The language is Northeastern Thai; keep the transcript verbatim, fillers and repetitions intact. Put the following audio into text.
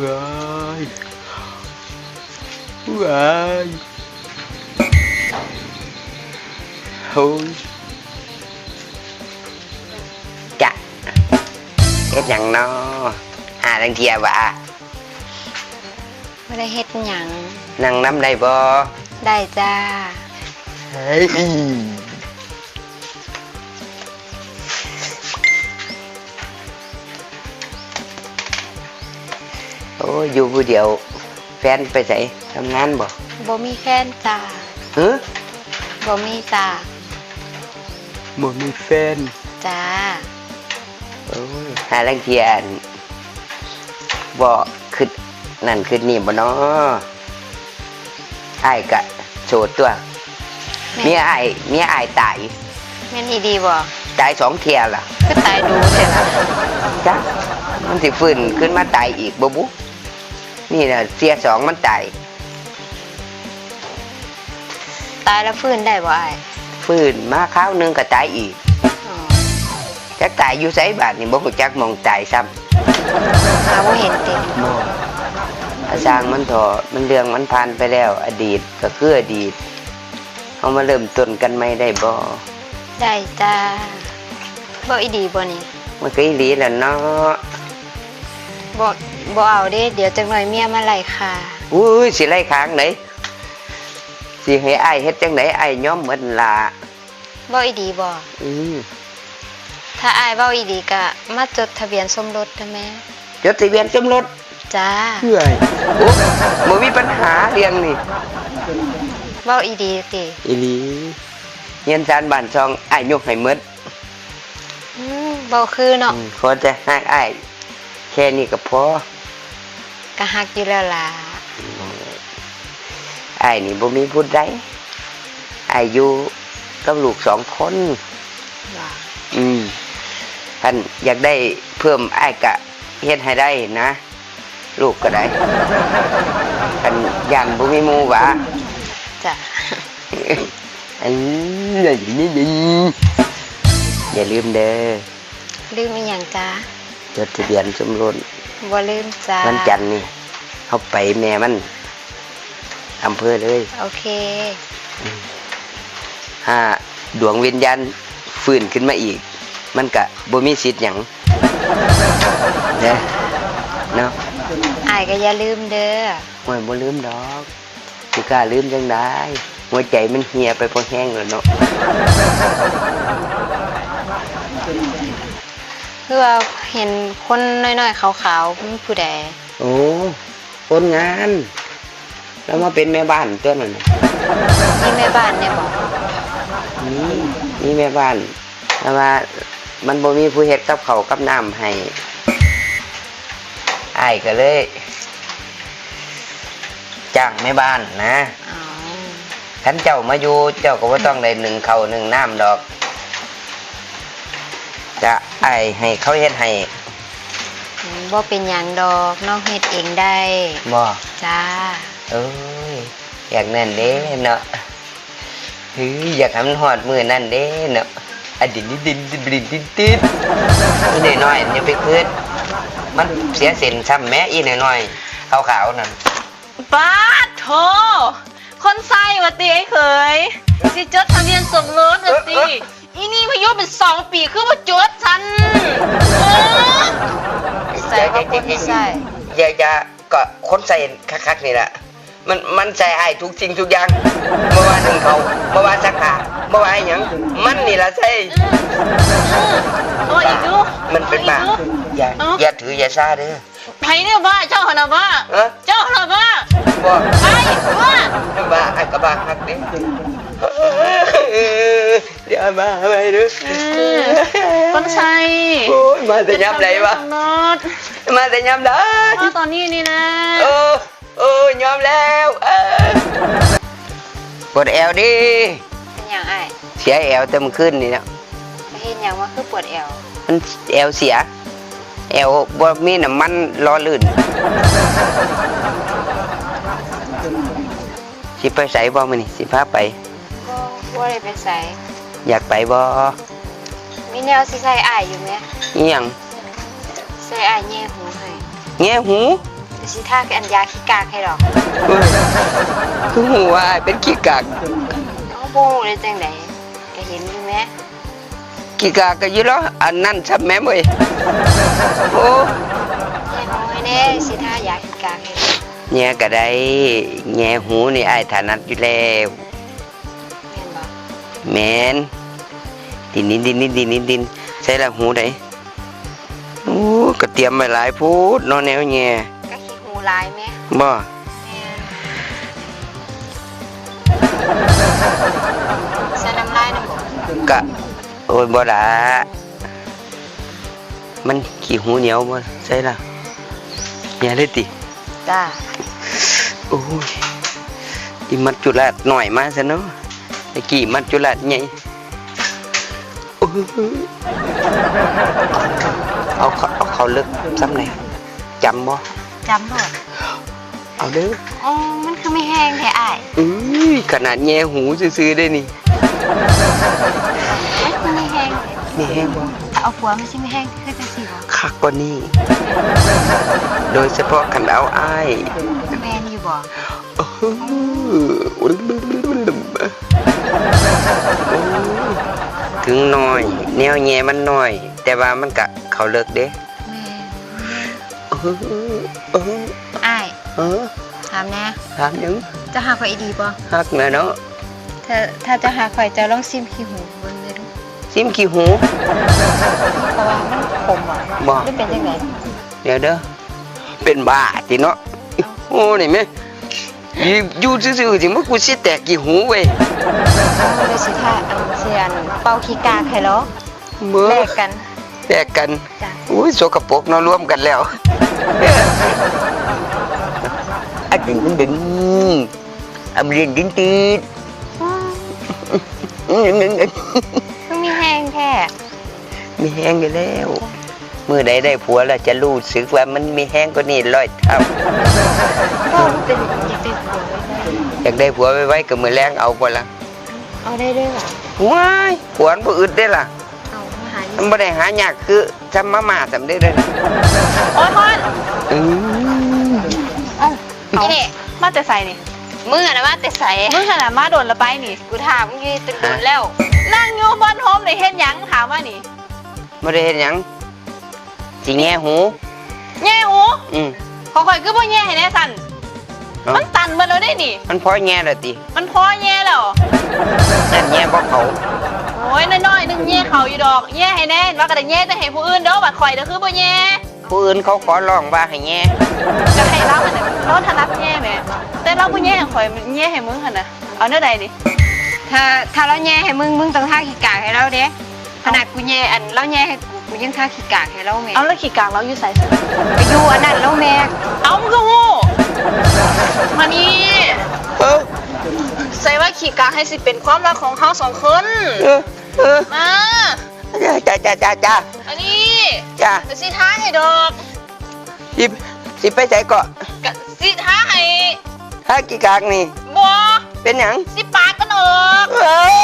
ว้าย ว้าย โอ้ย จะ เฮ็ดหยังน้อ หาลางเทื่อบ่ บ่ได้เฮ็ดหยัง นั่งนำได้บ่ ได้จ้า เฮ้ย โอ้ย อยู่ผู้เดียว แฟนไปไส ทำงานบ่ บ่มีแฟนจ้า หึ บ่มีจ้า บ่มีแฟน จ้า โอ้ย หาลางเทื่อ บ่คิดนั่นคิดนี่บ่น้อ อ้ายกะโสดตั๊ว แม่น เมียอ้าย เมียอ้ายตาย แม่นอีหลีบ่ ตายสองเทื่อละ คือตายดูแท้ล่ะ จัก มันสิฟื้นขึ้นมาตายอีกบ่บุ นี่น่ะเทื่อสองมันตาย ตายแล้วฟื้นได้บ่อ้าย ฟื้นมาคราวหนึ่งก็ตายอีก อ๋อ จักตายอยู่ไสบาดนี่ บ่ฮู้จักหม่องตายซ้ำ หาบ่เห็นติ บ่ อะ ซ่างมันเถาะ มันเรื่องมันผ่านไปแล้ว อดีตก็คืออดีต เฮามาเริ่มต้นกันใหม่ได้บ่ ได้จ้า เว้าอีหลีบ่นี่ มันก็อีหลีแหละเนาะ บ่ บ่เอาเด้ เดี๋ยวจักหน่อยเมียมาไล่ฆ่า อุ้ย สิไล่ฆ่าจั่งใด สิให้อ้ายเฮ็ดจั่งใด อ้ายยอมหมดล่ะ เว้าอีหลีบ่ อืม ถ้าอ้ายเว้าอีหลีก็มาจดทะเบียนสมรสเด้อแม่ จดทะเบียนสมรส จ้า เอื้อย โอ้ บ่มีปัญหาเรื่องนี้ เว้าอีหลีติ อีหลี เรือนซานบ้านช่องอ้ายยกให้หมด อืม เว้าคือเนาะ อืม ขอแต่ฮักอ้าย แค่นี้ก็พอ ก็ฮักอยู่แล้วล่ะ อ้ายนี่บ่มีผู้ใด อ้ายอยู่กับลูกสองคน ว่า อืม คันอยากได้เพิ่มอ้ายก็เฮ็ดให้ได้นะ ลูกก็ได้ คันย้านบ่มีหมู่หวา จ้ะ อันนี้นี่ อย่าลืมเด้อ ลืมอีหยังจ๊ะ จดทะเบียนสมรส บ่ลืมจ้า วันจันทร์นี่ เฮาไปแม่มัน อำเภอเลย โอเค อืม ถ้าดวงวิญญาณฟื้นขึ้นมาอีก มันก็บ่มีสิทธิ์หยัง เด้อ เนาะ อ้ายก็อย่าลืมเด้อ โอ้ย บ่ลืมดอก สิกล้าลืมจั่งใด หัวใจมันเหี่ยไปพอแฮงแล้วเนาะ คือว่าเห็นคนน้อยๆขาวๆ มันผู้ใด โอ้ คนงาน ลาวมาเป็นแม่บ้านตั๊วนั่นน่ะ มีแม่บ้านแน่บ่ มี มีแม่บ้าน แต่ว่ามันบ่มีผู้เฮ็ดกับข้าวกับน้ำให้ อ้ายก็เลย จ้างแม่บ้านนะ อ๋อ คันเจ้ามาอยู่ เจ้าก็บ่ต้องได้นึ่งข้าวนึ่งน้ำดอก ก็อ้ายให้เขาเฮ็ดให้ อืม บ่เป็นหยังดอก น้องเฮ็ดเองได้ บ่ จ้า เอ้ย อยากนั่นเด้เนาะ เฮ้ย อยากให้มันฮอดมื้อนั้นเด้เนาะ อะ ดินดินดินดินดินดิน อีน้อยๆ อย่าไปคิด มันเสียเส้นซ้ำแหม อีน้อยๆ ขาวๆ นั่น ป๊าดโธ่ คนใส่ว่าติไอ้เขย สิจดทะเบียนสมรสว่าติ เออ เออ อีนี่มาอยู่เป็นสองปี คือบ่จดซั้น เออ ใส่ว่าคนใส่ อย่า อย่า ก็คนใส่คักๆ นี่แหละ มัน มันใส่อ้ายทุกสิ่งทุกอย่าง บ่ว่านึ่งข้าว บ่ว่าซักผ้า บ่ว่าอิหยัง มันนี่ล่ะใส่ เออ เออ เอาอีกดู มันเป็นบ้า เอาอีกดู อย่า เอา อย่าถืออย่าซาเด้อ ไผเนี่ยบ้า เจ้าหั่นน่ะบ้า เออ เจ้าหั่นน่ะบ้า บ่ ไอ้บ้า บ้า อ้ายก็บ้าคักเด้ เดี๋ยวมาใหม่เด้อ เออ คนใส่ โอ้ย มาแต่ยามใดวะ เป็นทะเบียนสมรส มาแต่ยามใด มาตอนนี้นี่นะ เออ เออ ยอมแล้ว เออ ปวดแอวดิ เป็นหยังอ้าย เสียแอวแต่เมื่อคืนนี่นะ ไปเฮ็ดหยังมาคือปวดแอว มันแอวเสีย แอวบ่มีน้ำมันหล่อลื่น สิไปไสบ่มื้อนี้ สิพาไป บ่ บ่ได้ไปไส อยากไปบ่ มีแนวสิใส่อ้ายอยู่แหม อิหยัง ใส่อ้ายแย่หูให้ แย่หู สิทาคืออันยาขี้กากให้ดอก เอ้ย คือฮู้ว่าอ้ายเป็นขี้กาก เอาบ่ฮู้ได้จั่งใด ก็เห็นอยู่แหม ขี้กากก็อยู่แล้ว อันนั้นซ้ำแหมเว้ย โอ้ แหย่น้อยแน่ สิทายาขี้กากให้ แหย่ก็ได้ แหย่หูนี่อ้ายถนัดอยู่แล้ว แม่นบ่ แม่น ดินดินดินดินดินดิน ใส่ละหูใด โอ้ ก็เตรียมไว้หลายโพดเนาะแนวแหย่ ก็ขี้หูหลายแหม บ่ แม่น ใส่น้ำลายนำบ่ กะ โอ้ย บ่ล่ะ มันขี้หูเหนียวบ่ ใส่ละ แหย่เลยติ จ้า โอ้ย อีมัจจุราชน้อยมาซะเนาะ ตะกี้มัจจุราชใหญ่ โอ้ย เอาเข้า เอาเข้าเลิกส่ำใด จำบ่ จำโลด เอาเด้อ อ๋อ มันคือมีแฮงแท้อ้าย อื้อ ขนาดแหย่หูซื่อๆเด้นี่ มันคือมีแฮง มีแฮงบ่ ถ้าเอาผัวมันสิมีแฮงคือจั่งซี้บ่ คักกว่านี้ โดยเฉพาะคันเอาอ้าย แม่นอยู่บ่ เออ ถึงน้อย แนวแหย่มันน้อย แต่ว่ามันกะเข้าเลิกเด้ แม่น เออ เออ อ้าย เออ ถามแหน่ ถามหยัง เจ้าฮักข้อยอีหลีบ่ ฮักแหน่เนาะ ถ้า ถ้าเจ้าฮักข้อย เจ้าลองซิมขี้หูเบิ่งเด้อ ซิมขี้หู เพราะว่ามันขมบ่ บ่ หรือเป็นจั่งใด เดี๋ยวเด้อ เป็นบ้าติเนาะ โอ้ นี่แม่ อยู่ อยู่ซื่อๆสิ มึงกูสิแตกขี้หูเว้ย เอาเลยสิท่า อันสิอันเป่าขี้กากให้ลอ เบิ่ง แลกกัน แลกกัน จ้ะ อุ้ย สกปรกเนาะ รวมกันแล้ว อะดึงดึง อำเรียนดินติด อืม อืม อืม อืม คือมีแฮงแท้ มีแฮงอยู่แล้ว มื้อใดได้ผัวแล้วจะรู้สึกว่ามันมีแฮงกว่านี้ร้อยเท่า พ่อมันเป็นอยากได้ผัวไวๆ อยากได้ผัวไวๆ ก็มื้อแลงเอาบ่ล่ะ เอาได้ด้วยเหรอ ว้าย ผัวมันบ่อึดเด้ล่ะ เอามาหาอยู่ มันบ่ได้หายากคือจำมาม่าจำได้เด้อ โอ๊ย ฮ้อน อืม เอ้า อีนี่ มาแต่ไสนี่ มึงอะนะมาแต่ไส มึงขนาดมาโดนละไปนี่ กูถามมึงอยู่ตั้งโดนแล้ว นั่งอยู่บนโฮมนี่เฮ็ดหยัง ถามว่านี่ บ่ได้เฮ็ดหยัง สิแหย่หู แหย่หู อืม ของข้อยคือบ่แหย่ให้แหน่สั่น เอ้า มันตันหมดแล้วเด้นี่ มันพอแหย่แล้วติ มันพอแหย่แล้ว นั่นแหย่บ่เข้า โอ้ย น้อยๆ นึงแหย่เข้าอยู่ดอก แหย่ให้แหน่ ว่าก็ได้แหย่แต่ให้ผู้อื่นเด้อ บัดข้อยเด้อคือบ่แหย่ ผู้อื่นเขาขอร้องว่าให้แหย่ ก็ให้ลาวหั่นน่ะ ลาวถนัดแหย่แหม แต่ลาวบ่แหย่ให้ข้อย แหย่ให้มึงหั่นน่ะ เอาแนวใดนี่ ถ้า ถ้าลาวแหย่ให้มึง มึงต้องทาขี้กากให้ลาวเด้ ขนาดกูแหย่ อันลาวแหย่ให้กู กูยังทาขี้กากให้ลาวแหม เอาแล้วขี้กากลาวอยู่ไส ก็อยู่อันนั้นลาวแหม เอามึงก็ฮู้ มานี่ เออ ใส่ว่าขี้กากให้สิเป็นความรักของเฮาสองคน เออ เออ มา จ้า จ้า จ้า จ้า อันนี้ จ้า ก็สิทาให้ดอก สิ สิไปไสเกาะ ก็สิทาให้ ทาขี้กากนี่ บ่ เป็นหยัง สิปาดมันออก เอ้ย